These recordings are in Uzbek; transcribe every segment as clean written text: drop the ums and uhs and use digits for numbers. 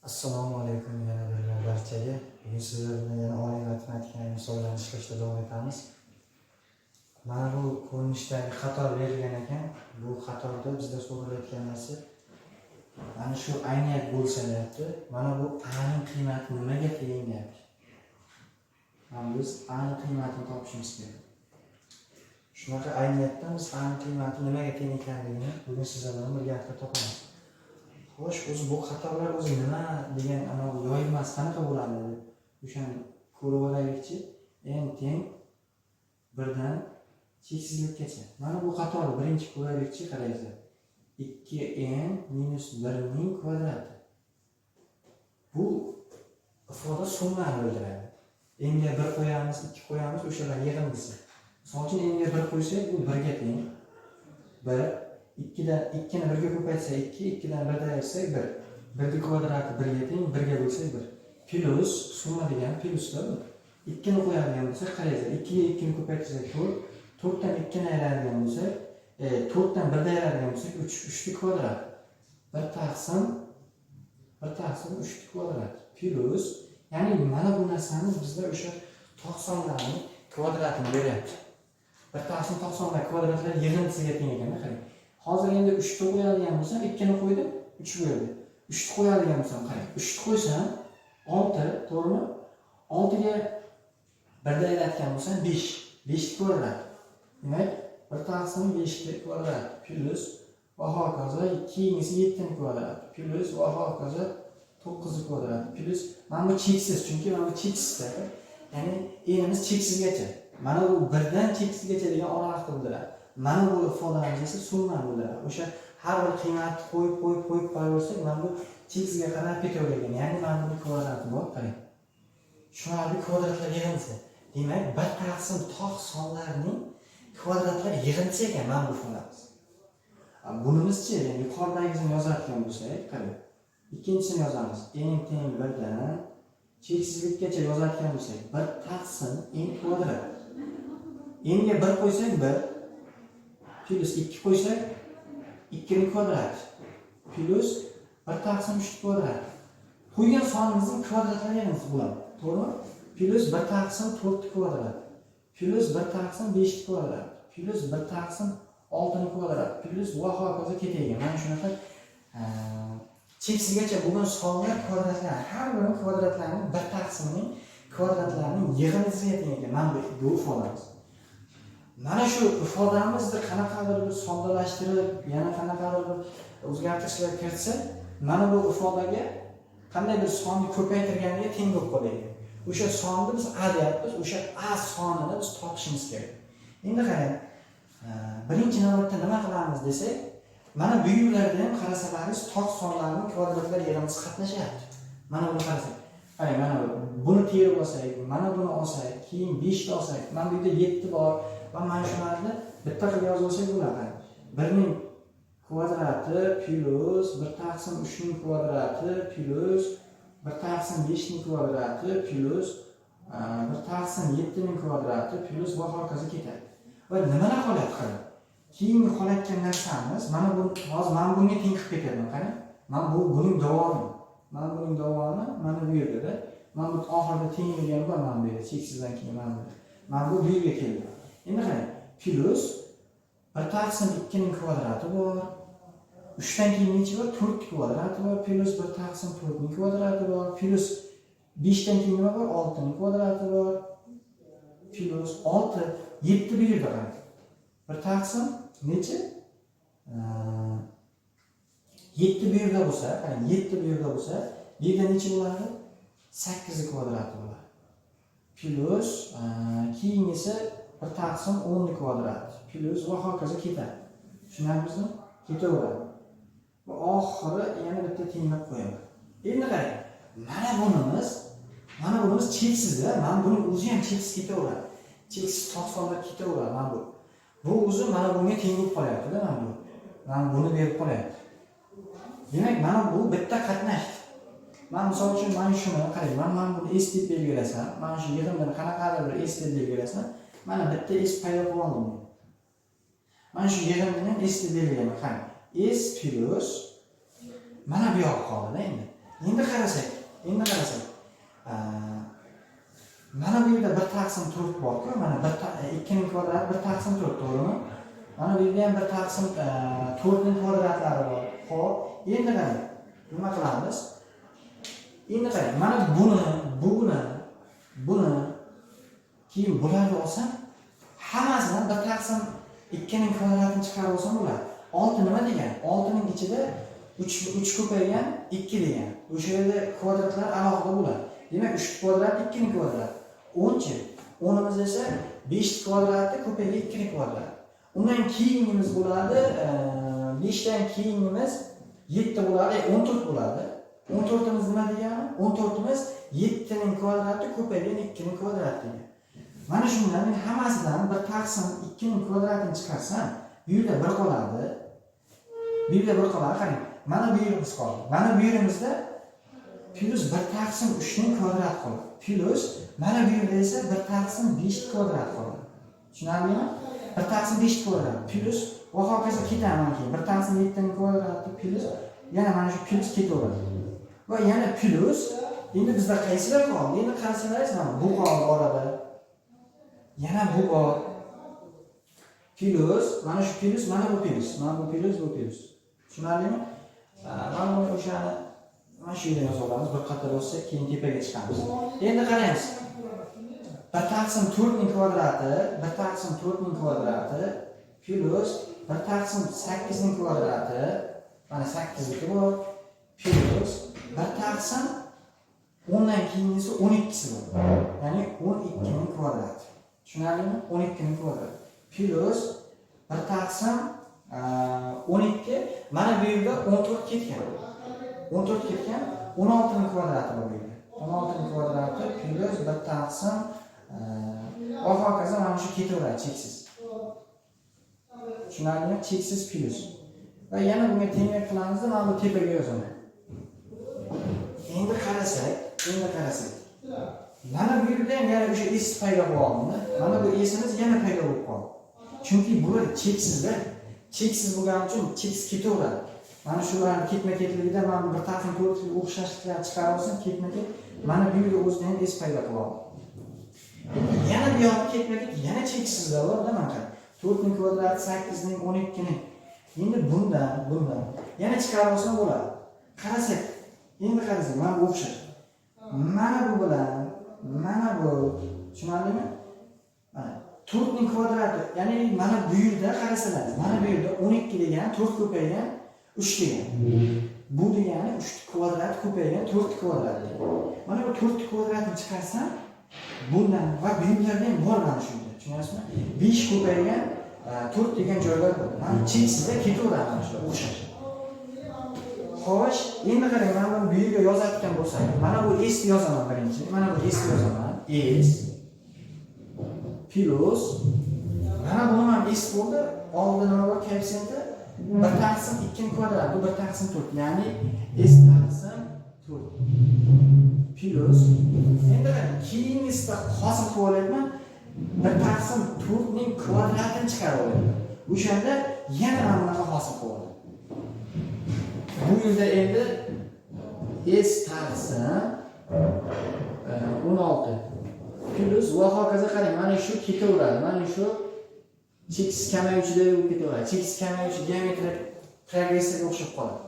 Assalomu alaykum yana bir bor barchaga. Bugun sizlar bilan yana oliy matematika misollarni ishlashda davom etamiz. Mana bu ko'rinishdagi qator berilgan ekan. Bu qatorda bizda so'ralayotgan narsa mana shu ayniyat bo'lsa, deyapti. Mana bu a ning qiymati nimaga teng, deyapti. Mana biz a ning qiymatini topishimiz kerak. Shunaqa ayniyatdan biz a ning qiymati nimaga teng ekanligini bugun sizlar bilan birgalikda topamiz. Xo'sh, o'zi bu qatorlar o'zi nima degan, anavi yoyilmasi qanaqa bo'ladi deb o'shani ko'rib olaylikchi. N teng birdan cheksizlikkacha. Mana bu qatorni birinchi ko'raylikchi, qarangizlar. 2n minus 1 ning kvadrati. Bu ifoda summani bildiradi. N ga 1 qo'yamiz, 2 qo'yamiz, o'shalar yig'indisi. Misol uchun, n ga 1 qo'ysak, bu 1 ga teng. 1 ikkidan ikkini birga ko'paytsak ikki, ikkidan birni ayirsak bir, birni kvadrati birga teng, birga bo'lsak bir. Plyus, summa degani plyusda bu. Ikkini qo'yadigan bo'lsak, qaranglar, ikkiga ikkini ko'paytirsak to'rt, to'rtdan ikkini ayiradigan bo'lsak, to'rtdan birni ayiradigan bo'lsak uch, uchni kvadrat bir taqsim uchni kvadrat plyus. Ya'ni mana bu narsamiz bizda o'sha tog' sonlarni kvadratini beryapti. Bir taqsim tog' sonlar kvadratlar yig'indisiga teng ekanda. Qarang, hozir endi uchni qo'yadigan bo'lsam, ikkini qo'ydim, uch bo'ldi. Uchni qo'yadigan bo'lsam, qarang, uchni qo'ysam olti, to'g'rimi? Oltiga birni ayiradigan bo'lsam besh, beshni kvadrat. Demak, bir taqsim beshni kvadrat plyus va hokazo. Keyingisi yettini kvadrat plyus va hokazo, to'qqizni kvadrat plyus. Mana bu cheksiz, chunki mana bu cheksizda, ya'ni enimiz cheksizgacha. Mana bu birdan cheksizgacha degan oraliqni bildiradi. Mana bu ifodamiz esa summani bildiradi. O'sha har bir qiymatni qo'yib, qo'yib, qo'yib qo'yaversak, mana bu cheksizga qarab ketavergan. Ya'ni mana buni kvadrati bor, qarang, shularni kvadratlar yig'indisi. Demak, bir taqsim tog' sonlarning kvadratlar yig'indisi ekan mana bu ifodamiz. Bunimizchi, ya'ni yuqoridagisini yozayotgan bo'lsak, qarang, ikkinchisini yozamiz. N teng birdan cheksizlikkacha yozayotgan bo'lsak, bir taqsim n kvadrat. N ga bir qo'ysak bir, plyus ikki qo'ysak ikkini kvadrat, plyus bir taqsim uchni kvadrat. Qo'ygan sonimizning kvadratlari yig'indisi bo'ladi, to'g'rimi? Plyus bir taqsim to'rtni kvadrat, plyus bir taqsim beshni kvadrat, plyus bir taqsim oltini kvadrat, plyus va hokazo ketavergan. Mana shunaqa cheksizgacha bo'lgan sonlar kvadratlari, har birini kvadratlarining bir taqsimining kvadratlarining yig'indisiga teng ekan mana bu ifodamiz. Mana shu ifodamizni qanaqadir bir soddalashtirib, yana qanaqadir bir o'zgartirishlar kiritsa, mana bu ifodaga qanday bir sonni ko'paytirganiga teng bo'lib qoladi. O'sha sonni biz a deyapmiz. O'sha a sonini biz topishimiz kerak. Endi qarang, birinchi navbatda nima qilamiz desak, mana bu yerlarda ham qarasalaringiz, tog' sonlarining kvadratlar yig'indisi qatnashyapti. Mana buni qarasak, qarang, mana buni terib olsak, mana buni olsak, keyin beshni olsak, mana bu yerda yetti bor va mana shularni bitta qilib yozib olsak bo'ladi. Qarang, birning kvadrati plyus bir taqsim uchning kvadrati plyus bir taqsim beshning kvadrati plyus bir taqsim yettining kvadrati plyus va hokazo ketadi. Va nimalar qolyapti, qarang, keyingi qolayotgan narsamiz mana bu. Hozir mana bunga teng qilib ketyapman. Qarang, mana bu buning davomi, mana buning davomi mana bu yerdada. Mana bu oxirida teng degan bor mana bu yerda, cheksizdan keyin mana bu bu yerga keldi. Endi qarang, plyus bir taqsim ikkining kvadrati bor, uchdan keyin nechi bor? To'rtni kvadrati bor, plyus bir taqsim to'rtning kvadrati bor, plyus beshdan keyin nima bor? Oltining kvadrati bor, plyus olti, yetti. Bu yerda qarang, bir taqsim nechi? Yetti bu yerda bo'lsa, qarang, yetti bu yerda bo'lsa, bu yerda necha bo'ladi? Sakkizni kvadrati bo'ladi, plyus keyingisi bir taqsim o'nni kvadrati, plyus va hokazo ketadi. Tushunarlimi? Ketaveradi va oxiri yana bitta tenglab qo'yaman. Endi qarang, mana bunimiz cheksizda. Mana buning o'zi ham cheksiz ketaveradi, cheksiz tog' sonlar ketaveradi. Mana bu o'zi mana bunga teng bo'lib qolyaptida. Mana buni berib qolyapti. Demak, mana bu bitta qatnashdi. Man misol uchun mana shuni qarang, man mana buni s deb belgilasam, mana shu yig'indini qanaqadir bir s deb belgilasam, mana bitta s paydo qilib oldim. Mana shu yig'indini ham s deb belgilayman. Qarang, s plyus mana bu yoq qoldida. Endi Endi qarasak, endi qarasak. Mana bu yerda 1 taqsim 4 bor-ku, mana 2 ning kvadrati 1 taqsim 4, to'g'rimi? Mana bu yerda ham 1 taqsim 4 ning kvadratlari bor. Xo'p, endi qarang. Nima qilamiz? Endi qarang, mana buni, buni, buni keyin bularni olsam, hammasidan 1 taqsim 2 ning kvadratini chiqarib olsam bo'ladi. 6 nima degani? 6 ning ichida 3 ko'paygan 2 degan. O'sha yerda kvadratlar alohida bo'ladi. Demak, 3 kvadrat 2 ning kvadrati. 10chi? 10imiz esa 5 kvadrati ko'paygan 2 ning kvadrati. Undan keyingimiz bo'ladi, 5 dan keyingimiz 7 bo'ladi, 14 bo'ladi. 14imiz nima degani? 14imiz 7 ning kvadrati ko'paygan 2 ning kvadrati degan. Mana shundan men hammasidan 1 taqsim 2 ning kvadratini chiqarsam, bu yerda 1 qoladi. Bu yerda 1 qoladi. Qarang, mana bu yerimiz qoldi. Mana bu yerimizda plyus 1 taqsim 3 ning kvadrati qoladi. Plyus mana bu yerda esa 1 taqsim 5 kvadrat qoladi. Tushunarlimi? 1 taqsim 5 kvadrat plyus va hokazo ketaman keyin 1 taqsim 7 ning kvadrati plyus yana mana shu plyus ketaveradi. Va yana plyus, endi bizda qaysilar qoldi? Endi qarasalaringiz, mana bu qoldi orada. Yana bu bor. Plyus, mana shu plyus, mana bu plyus, mana bu plyus, bu plyus. Tushunarlimi? Mana buni o'shani mana shu yerda yozib olamiz, bir qator yozsak, keyin tepaga chiqamiz. Endi qaraymiz. 1 taqsim 4 ning kvadrati, 1 taqsim 4 ning kvadrati plyus 1 taqsim 8 ning kvadrati, mana 8 niki bor, plyus 1 taqsim 10 dan keyingisi 12si bor. Ya'ni 12 ning kvadrati. Tushunarlimi? 12 ning kvadrati. Plyus 1 taqsim 12, mana bu yerda 14 ketgan. 14 ketgan, 16 ning kvadrati bor bu yerda. 16 ning kvadrati plyus 1 taqsim va hokazo, mana shu ketaveradi cheksiz. Tushunarlimi? Cheksiz plyus. Va yana bunga tenglik qilamizda, mana bu tepaga yozaman. Endi qarasak, endi qarasak. Mana bu yerda ham yana o'sha s paydo bo'lib oldi. Mana bu s'imiz yana paydo bo'lib qoldi. Chunki bular cheksizda. Cheksiz bo'lgani uchun cheksiz ketaveradi. Mana shularni ketma-ketligida mana bu bir taqsim 4 o'xshashliklar chiqarib olsam, ketma-ket mana bu yerda o'zida ham s paydo qilib oldi. Endi yana bu yoqqa ketma-ket yana cheksizlar borda, mana qarang. 4 ning kvadrati, 8 ning, 12 ning. Endi bundan yana chiqarib olsam bo'ladi. Qarasak, endi qarasak, mana bu o'xshash. Mana bu bilan mana bu, tushunarlimi? Mana 4 ning kvadrati, ya'ni mana bu yerda qarasalar, mana bu yerda 12 degani 4 ko'paygan 3 degani. Bu degani 3 kvadrat ko'paygan 4 kvadrat degani. Mana bu 4 kvadratni chiqarsam, bundan va bu yerlarda ham bor mana shu yerda. Tushunyapsizmi? 5 ko'paygan 4 degan joylar bor. Mana cheksizda ketaveradi mana shular o'xshash. Xo'sh, endi qarang, mana buni bu yerga yozayotgan bo'lsak, mana bu s yozaman birinchi. Mana bu s yozaman. S plyus mana buni ham s bo'ldi. Oldida nima bor koeffitsiyenti? 1 taqsim 2 ning kvadrati, bu 1 taqsim 4, ya'ni s taqsim 4 plyus, endi qarang, keyingisida hosil qilib olyapman, 1 taqsim 4 ning kvadratini chiqarib olyapman. O'shanda yana mana bunaqa hosil qilib oldim. Bu yerda endi s taqsim 16 plyus va hokazo. Qarang, mana shu ketaveradi, mana shu cheksiz kamayuvchida bo'lib ketaveradi, cheksiz kamayuvchi geometrik progressiyaga o'xshab qoladi.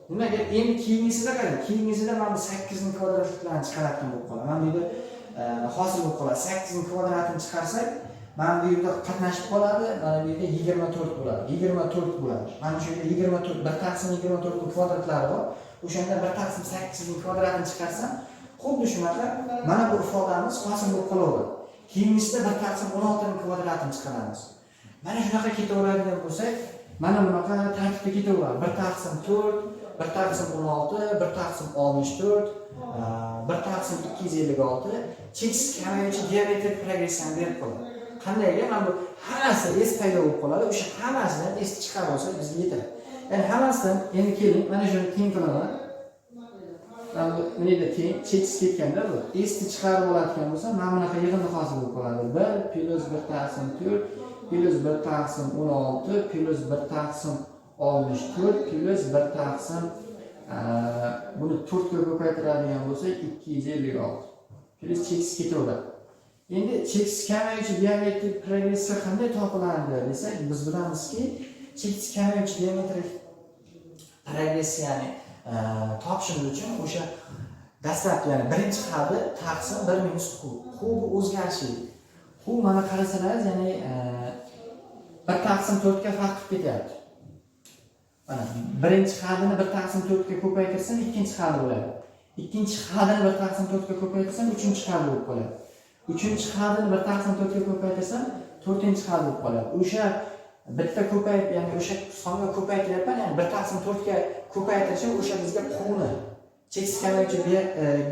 Nimaga? Endi keyingisida qarang, keyingisida mana bu 8 ning kvadratliklarini chiqaradigan bo'lib qoladi. Mana bu yerda hosil bo'lib qoladi. 8 ning kvadratini chiqarsak, mana bu yerda qatnashib qoladi, mana bu yerda 24 bo'ladi, 24 bo'ladi. Mana shu yerda 24, 1 taqsim 24 ning kvadratlari bor. O'shanda 1 taqsim 8 ning kvadratini chiqarsam, xuddi shunaqa mana bu ifodamiz hosil bo'lib qolaveradi. Keyingisida 1 taqsim 16 ning kvadratini chiqaramiz. Mana shunaqa ketaveradigan bo'lsak, mana bunaqa tartibda ketaveradi: 1 taqsim 4, 1 taqsim 16, 1 taqsim 64, 1 taqsim 256, cheksiz kamayuvchi geometrik progressiyani berib qoladi. Qandayga? Mana bu hammasi s paydo bo'lib qoladi. O'sha hammasidan s chiqarib olsak, bizga yetadi. Ya'ni hammasidan. Endi keling, mana shuni teng qilaman. Mana bu buniyda teng, cheksiz ketganda, bu sni chiqarib oladigan bo'lsam, mana bunaqa yig'indi hosil bo'lib qoladi: 1 plyus 1 taqsim 4 plyus 1 taqsim 16 plyus 1 taqsim 64 plyus 1 taqsim Buni 4 ga ko'paytiradigan bo'lsak 256. Plyus cheksiz ketaveradi. Endi cheksiz kamayuvchi geometrik progressiya qanday topiladi desak, biz bilamizki, cheksiz kamayuvchi geometrik progressiyani topishimiz uchun o'sha dastlabki, ya'ni birinchi haddi taqsim 1 minus q. Q bu o'zgarishi. Q mana qarasalaringiz, ya'ni 1 taqsim 4 ga farq qilib ketyapti. Mana birinchi haddini 1 taqsim 4 ga ko'paytirsam ikkinchi haddi bo'ladi. Ikkinchi haddini 1 taqsim 4 ga ko'paytirsam uchinchi haddi bo'lib qoladi. Uchinchi haddini 1 taqsim 4 ga ko'paytirsam to'rtinchi haddi bo'lib qoladi. O'sha bitta ko'payib, ya'ni o'sha songa ko'paytiryapman, ya'ni 1 taqsim 4 ga ko'paytirishim o'sha bizga quvni cheksiz kamayuvchi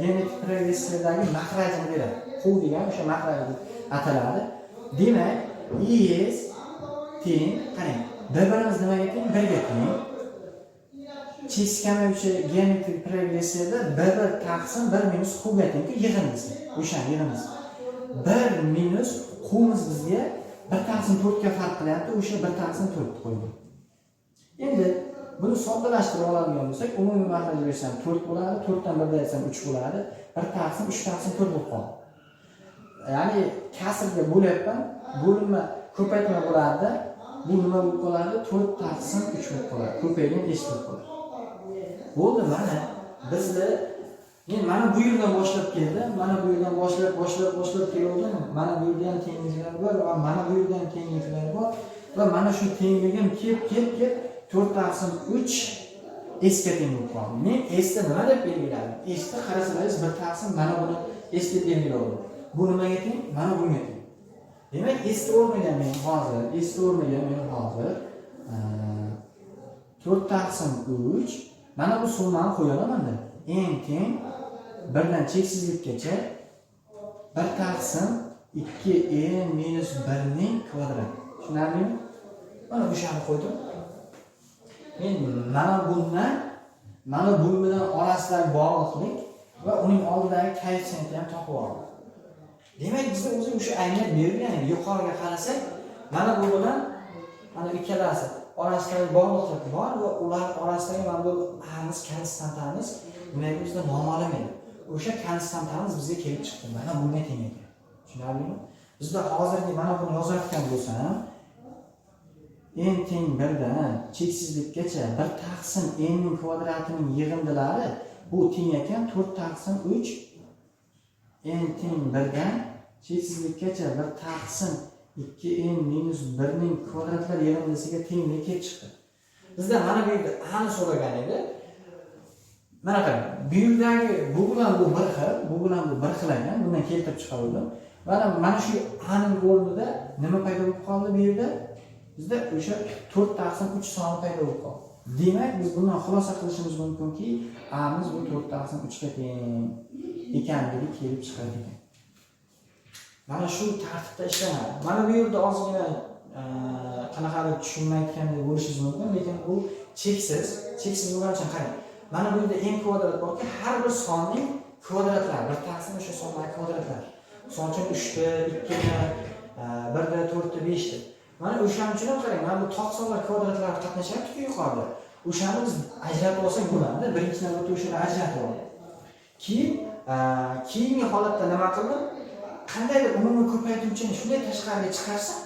geometrik progressiyadagi mahrajini beradi. Q degan o'sha mahraj deb ataladi. Demak, S teng, qarang, bir-birimiz nimaga teng? 1 ga teng. Cheksiz kamayuvchi geometrik progressiyada 1 taqsim 1 minus q ga teng-ku, yig'indisi. O'shani yig'indisi. 1 minus q'miz bizga 1 taqsim 4 ga farq qilyapti, o'sha 1 taqsim 4 qo'ydim. Endi buni soddalashtirib oladigan bo'lsak, umumiy mahraj bersam 4 bo'ladi, 4 dan 1 bersam 3 bo'ladi. 1 taqsim 3 taqsim 4 bo'lib qoldi. Ya'ni kasrga bo'lyapman, bo'linma ko'paytma bo'ladida, bu nima bo'lib qoladi? 4 taqsim 3 bo'lib qoladi. Ko'paygan s bo'lib qoladi. Bo'ldi, mana bizni men mana bu yerdan boshlab keldim, mana bu yerdan boshlab, boshlab, boshlab kelgandim. Mana bu yerda ham tengliklar bor va mana bu yerda ham tengliklar bor va mana shu tengligim kelib, kelib, kelib 4 taqsim 3 s ga teng bo'lib qoldi. Men s ni nima deb belgiladim? S ni qarasangiz 1 taqsim mana buni s deb belgiladim. Bu nimaga teng? Mana bunga teng. Demak, s ni o'rniga men hozir, s ni o'rniga men hozir 4 taqsim 3 mana bu summani qo'ya olamanda. N teng 1 dan cheksizlikkacha 1 taqsim 2 n minus 1 ning kvadrati. Tushunarlimi? Mana o'shani qo'ydim. Men mana bundan, mana bu bilan orasidagi bog'liqlik va uning oldidagi koeffitsiyentni ham topib oldim. Demak, bizda o'zi o'sha aynan berilgan edi. Yuqoriga qarasak, mana bu bilan mana ikkalasi orasidagi bog'liqlik bor va ular orasidagi mana bu amiz konstantamiz nimaga bizda noma'lum edi. O'sha konstantamiz bizga kelib chiqdi. Mana bunga teng ekan. Tushunarlimi? Bizda hozirgi mana buni yozayotgan bo'lsam, n teng 1 dan cheksizlikkacha 1 taqsim n ning kvadratining yig'indilari bu teng ekan 4 taqsim 3 n teng 1 dan cheksizlikkacha 1 taqsim 2 n minus 1 ning kvadratlar yig'indisiga tengligi kelib chiqdi. Bizda mana bu yerda a ni so'ragan edi. Mana qarang, bu yerdagi bu bilan bu bir xil, bu bilan bu bir xil ekan, bundan keltirib chiqaruvdim. Mana shu a ning o'rnida nima paydo bo'lib qoldi bu yerda? Bizda o'sha 4 taqsim 3 soni paydo bo'lib qoldi. Demak, biz bundan xulosa qilishimiz mumkinki, amiz bu 4 taqsim 3 ga teng ekanligi kelib chiqadi ekan. Mana shu tartibda ishlanadi. Mana bu yerda ozgina qanaqadir tushunmayotgandek bo'lishingiz mumkin, lekin bu cheksiz, cheksiz bo'lgani uchun qarang. Mana bu yerda n kvadrat borki, har bir sonning kvadratlari, bir taqsim o'sha sonlar kvadratlari. Misol uchun 3 ta, 2 ta, 1 ta, 4 ta, 5 ta. Mana o'shaning uchun ham qarang, mana bu tog' sonlar kvadratlari qatnashyapti-ku yuqorida. O'shani biz ajratib olsak bo'ladi. Birinchi navbatda o'shani ajratib oldik. Keyin keyingi holatda nima qildim? Qandaydir umumiy ko'paytiruvchini shunday tashqariga chiqarsam,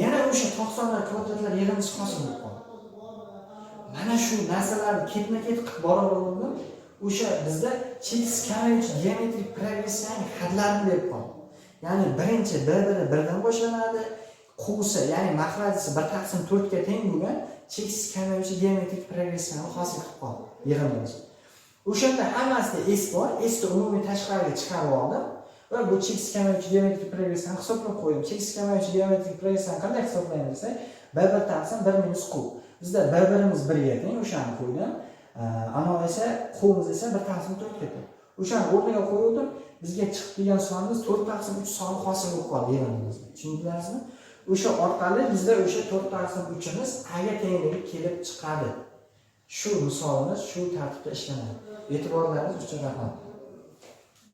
yana o'sha tog' sonlar kvadratlar yig'indisi hosil bo'lib qoldi. Mana shu narsalarni ketma-ket qilib boraverdim. O'sha bizda cheksiz kamayuvchi geometrik progressiyaning hadlarini berib qoldi. Ya'ni birinchi bir-biri birdan boshlanadi. Quvsi, ya'ni mahrajisi 1 taqsim 4 ga teng bo'lgan cheksiz kamayuvchi geometrik progressiyani hosil qilib qoldi yig'indimiz. O'shanda hammasida s bor, s ni umumiy tashqariga chiqarib oldim va bu cheksiz kamayuvchi geometrik progressiyani hisoblab qo'ydim. Cheksiz kamayuvchi geometrik progressiyani qanday hisoblaymiz desak, 1 1 taqsim 1 minus q. Bizda bir birimiz 1 ga teng, o'shani qo'ydim. Ana esa quvimiz esa 1 taqsim 4 ga teng. O'shani o'rniga qo'ydim. Bizga chiqib kelgan sonimiz 4 taqsim 3 soni hosil bo'lib qoldi yig'indimizda. Tushundingizmi? O'sha orqali bizda o'sha 4 taqsim 3imiz a ga tengligi kelib chiqadi. Shu misolimiz shu tartibda ishlanadi. E'tiborlaringiz uchun rahmat.